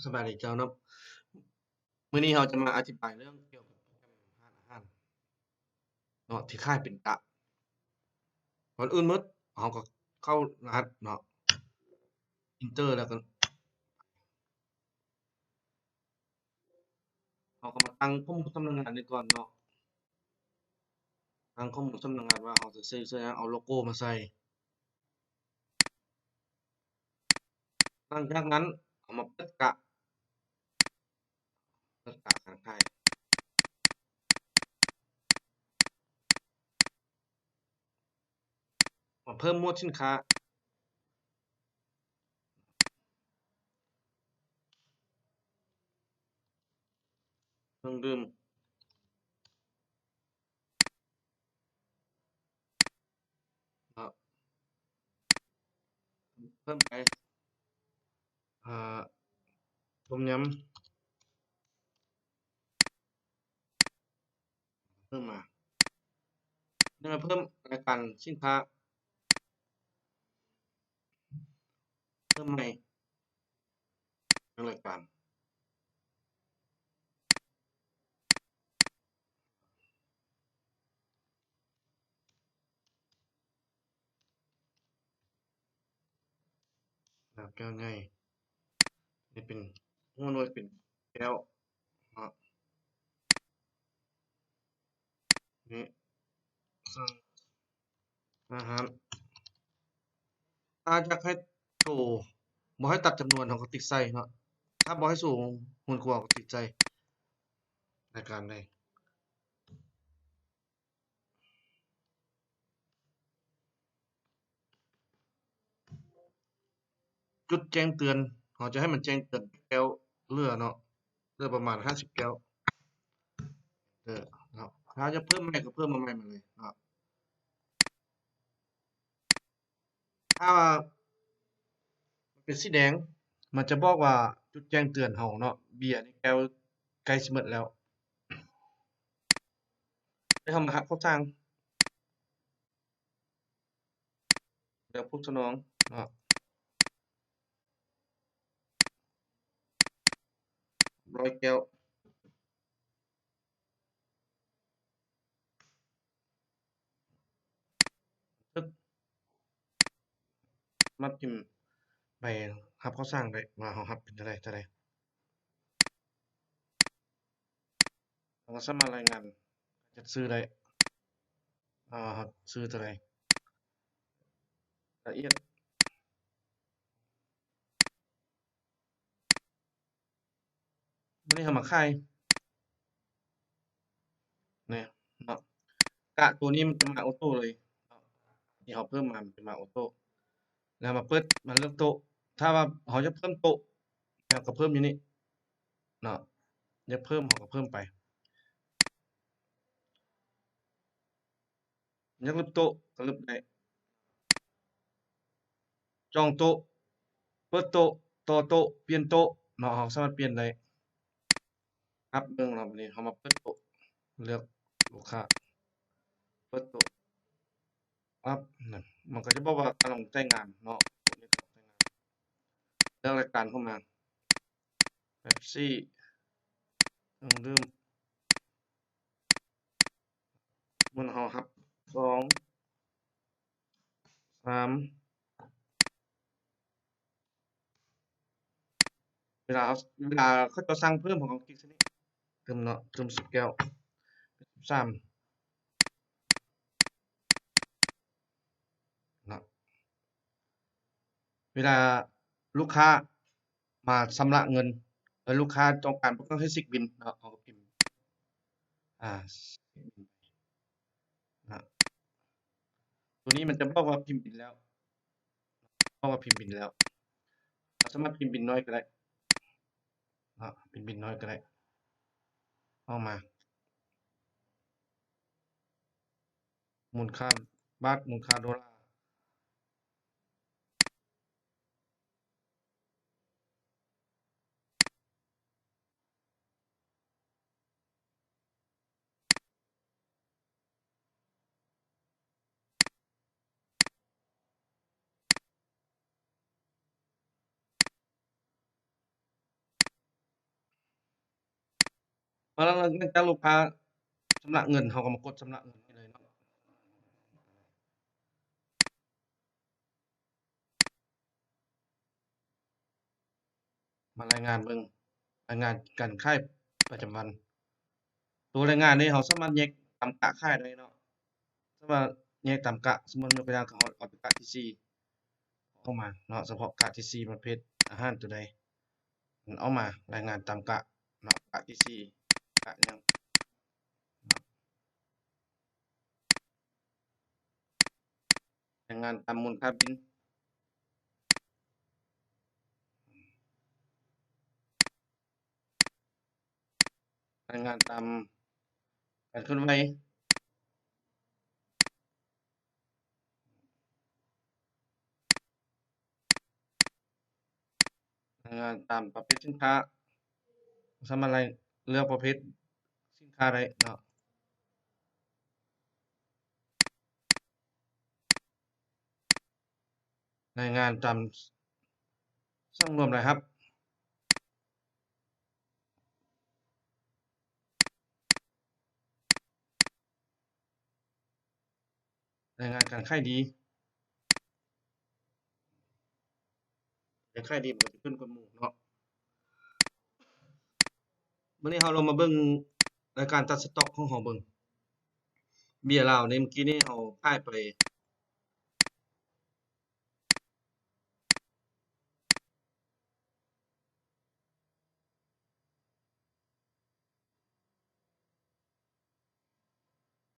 ສະບາຍດີເຈົ້າເນາະ, ມື້ນີ້ເຮົາຈະມາອະທິບາຍເລື່ອງກ່ຽວກັບໂປຣແກຣມຮ້ານອາຫານເນາະ ທີ່ຂາຍເປັນຕະ. ກ່ອນອື່ນໝົດເຮົາກໍເຂົ້າລະຫັດເນາະ enter ແລ້ວກໍ ເຮົາກໍມາຕັ້ງຂໍ້ມູນສຳນັກງານນີ້ກ່ອນເນາະ, ຕັ້ງຂໍ້ມູນສຳນັກງານວ່າເຮົາຈະໃສ່ເຊິ່ງຫຍັງ ເອົາໂລໂກ້ມາໃສ່. ຫຼັງຈາກນັ້ນເຮົາມາເປີດກະ ເປີດກະການຂາຍ. ມາເພີ່ມໝວດສິນຄ້າ ເຄື່ອງດື່ມເນາະ, ເພີ່ມໄປ ເອີ ຕົ້ມຍຳ. ເພີ່ມມາ ນີ້ມາເພີ່ມລາຍການສິນຄ້າ ເພີ່ມໃໝ່ ເລື່ອງລາຍການ ແກ້ວໃຫຍ່ ນີ້ເປັນຫົວໜ່ວຍ ເປັນແກ້ວເນາະ. ນີ້ ອາຫານ ຖ້າຢາກໃຫ້ໂຊ ບໍ່ໃຫ້ຕັດຈຳນວນ ເຮົາກໍຕິກໃສ່ເນາະ, ຖ້າບໍ່ໃຫ້ໂຊຮຸ່ນກວ່າກໍຕິກໃສ່ລາຍການໃດ. ຈຸດແຈ້ງເຕືອນ ເຮົາຈະໃຫ້ມັນແຈ້ງເຕືອນແກ້ວເຫຼືອເນາະ, ເຫຼືອປະມານຫ້າສິບແກ້ວ ເອີ ເນາະ. ຖ້າຈະເພີ່ມໃໝ່ກໍເພີ່ມມາໃໝ່ມາເລີຍເນາະ. ຖ້າວ່າມັນເປັນສີແດງ ມັນຈະບອກວ່າຈຸດແຈ້ງເຕືອນເຮົາເນາະ, ເບຍໃນແກ້ວໃກ້ຊິໝົດແລ້ວ. ແລ້ວເຮົາມາຮັບເຂົ້າສາງ ແລ້ວຜູ້ສະໜອງເນາະ ຮ້ອຍແກ້ວ. ສາມາດພິມໃບຮັບເຂົ້າສາງໄດ້ວ່າເຮົາຮັບເປັນເທົ່າໃດ ເທົ່າໃດ. ເຮົາກໍສາມາດລາຍງານຈັດຊື້ໄດ້ ເຮົາຊື້ເທົ່າໃດ ລະອຽດ. ບາດນີ້ເຮົາມາຂາຍ ນີ້ເນາະ, ກະໂຕນີ້ມັນຈະມາໂອໂຕ້ເລີຍເນາະ, ທີ່ເຮົາເພີ່ມມາມັນຈະມາໂອໂຕ້. ແລ້ວມາເປີດ ມາເລືອກໂຕະ, ຖ້າວ່າເຮົາຢາກເພີ່ມໂຕະ ເຮົາກໍເພີ່ມຢູ່ນີ້ເນາະ, ຢາກເພີ່ມເຮົາກໍເພີ່ມໄປ. ຢາກລຶບໂຕະກໍລຶບໄດ້, ຈອງໂຕະ, ເປີດໂຕະ, ຕໍ່ໂຕະ, ປ່ຽນໂຕະເນາະ, ເຮົາສາມາດປ່ຽນໄດ້. ອັບເບິ່ງເນາະ, ບາດນີ້ເຮົາມາເປີດໂຕະ, ເລືອກລູກຄ້າ, ເປີດໂຕະ, ອັບ, ມັນກໍຈະບອກວ່າກຳລັງໃຊ້ງານເນາະ, ໂຕະນີ້ກຳລັງໃຊ້ງານ. ເລືອກລາຍການເຂົ້າມາ, ເປັບຊີ, ເຄື່ອງດື່ມ. ເມື່ອເຮົາຮັບສອງ ສາມ ເວລາເຮົາ ເວລາເຂົາເຈົ້າສັ່ງເພີ່ມ ເຮົາກໍຄລິກໃສ່ນີ້ ຕື່ມເນາະ, ຕື່ມສິບແກ້ວ ເປັນສິບສາມເນາະ. ເວລາລູກຄ້າ ມາຊຳລະເງິນ ແລ້ວລູກຄ້າຕ້ອງການບໍ່ຕ້ອງໃຫ້ຊິກບິນເນາະ, ເຮົາກໍພິມ ອ່າ ຊິກບິນໄປເນາະ. ໂຕນີ້ມັນຈະບອກວ່າພິມບິນແລ້ວ, ບອກວ່າພິມບິນແລ້ວ. ເຮົາສາມາດພິມບິນນ້ອຍກໍໄດ້ເນາະ, ພິມບິນນ້ອຍກໍໄດ້. ເອົາມາ ມູນຄ່າບາດ, ມູນຄ່າໂດລາ. ຫຼັງຈາກລູກຄ້າຊຳລະເງິນ ເຮົາກໍມາກົດຊຳລະເງິນນີ້ເລີຍເນາະ. ມາລາຍງານເບິ່ງ ລາຍງານການຂາຍປະຈຳວັນ. ໂຕລາຍງານນີ້ເຮົາສາມາດແຍກຕາມກະຂາຍໄດ້ເນາະ, ສາມາດແຍກຕາມກະ. ສົມມຸດຍົກຕົວຢ່າງ ເຮົາເອົາແຕ່ກະທີສີ່ອອກມາເນາະ, ສະເພາະກະທີສີ່ປະເພດອາຫານໂຕໃດ ມັນອອກມາລາຍງານຕາມກະເນາະ, ກະທີສີ່ ກະຫຍັງເນາະ. ລາຍງານຕາມມູນຄ່າບິນ, ລາຍງານຕາມການເຄື່ອນໄຫວ, ລາຍງານຕາມປະເພດສິນຄ້າ, ສາມາດເລືອກປະເພດສິນຄ້າໄດ້ເນາະ. ລາຍງານຕາມສັງລວມລາຍຮັບ, ລາຍງານການຂາຍດີ, ການຂາຍດີມັນກໍຈະຂຶ້ນກ່ອນໝູ່ເນາະ. ບາດນີ້ເຮົາລອງມາເບິ່ງລາຍການຕັດສະຕັອກຂອງເຮົາເບິ່ງ. ເບຍລາວນີ້ ເມື່ອກີ້ນີ້ເຮົາຂາຍໄປ